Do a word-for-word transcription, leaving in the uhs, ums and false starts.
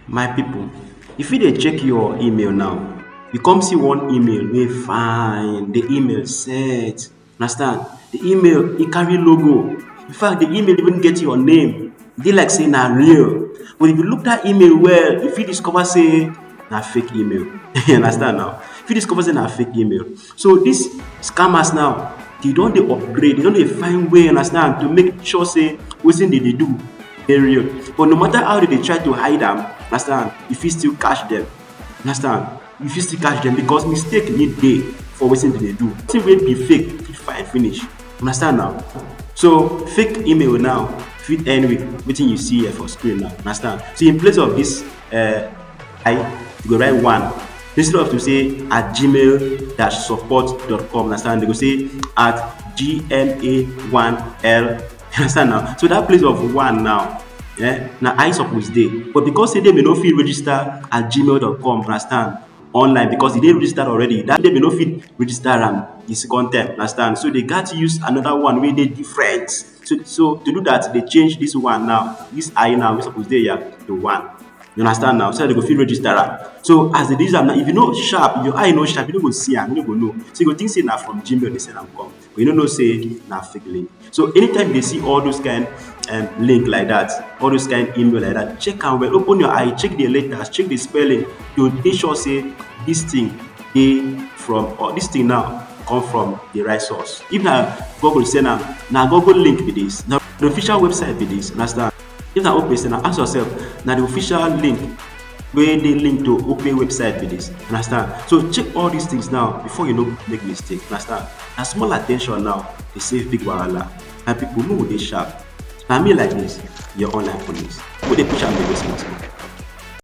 My people, if you dey check your email now, you come see one email wey fine, the email set, understand? The email, e carry logo. In fact, the email even get your name. E dey like say na real. But if you look that email well, you fit discover say na fake email. You understand now? If you discover say na fake email. So these scammers now, they don dey upgrade, they don dey find way, understand, to make sure say wetin they dey do dey real. But no matter how they dey try to hide am, understand, you fit still catch them. Understand? You fit still catch them because mistake need dey for wetin they dey do. Thing wey be fake fit fine finish. Understand now? So fake email now fit end with wetin you see here for screen now. Understand? So in place of this, uh, I, you go write one. Instead of to say at gmail dash support dot com, understand? They go say at G M A one L. Understand now? So that place of one now, eh, na I suppose dey. But because say they may no fit register at gmail dot com, understand? Online, because e dey registered already. That they may no fit register am the second time, understand? So they got to use another one wey dey different. So, so to do that, they change this one now. This I now, we suppose dey here, the one. You understand now? So they go fit register am. So as they do am now, if you no sharp, your eye no sharp, you no go see am, you no go know. So you go think say na from Gmail they send am come, but you no know say na fake link. So anytime you dey see all those kind, um, link like that, all those kind email like that, check am well. Open your eye, check the letters, check the spelling. You dey sure say this thing dey from, or this thing now come from the right source. If na Google send am, na Google link be this, na the official website be this, understand? If na Opay send am, ask yourself, na the official link wey dey linked to Opay website be this, understand? So check all these things now before you no make mistake, understand? Na small attention now dey save big wahala. My people, make we dey sharp. Na me like this, your online police. We dey push am dey go small small.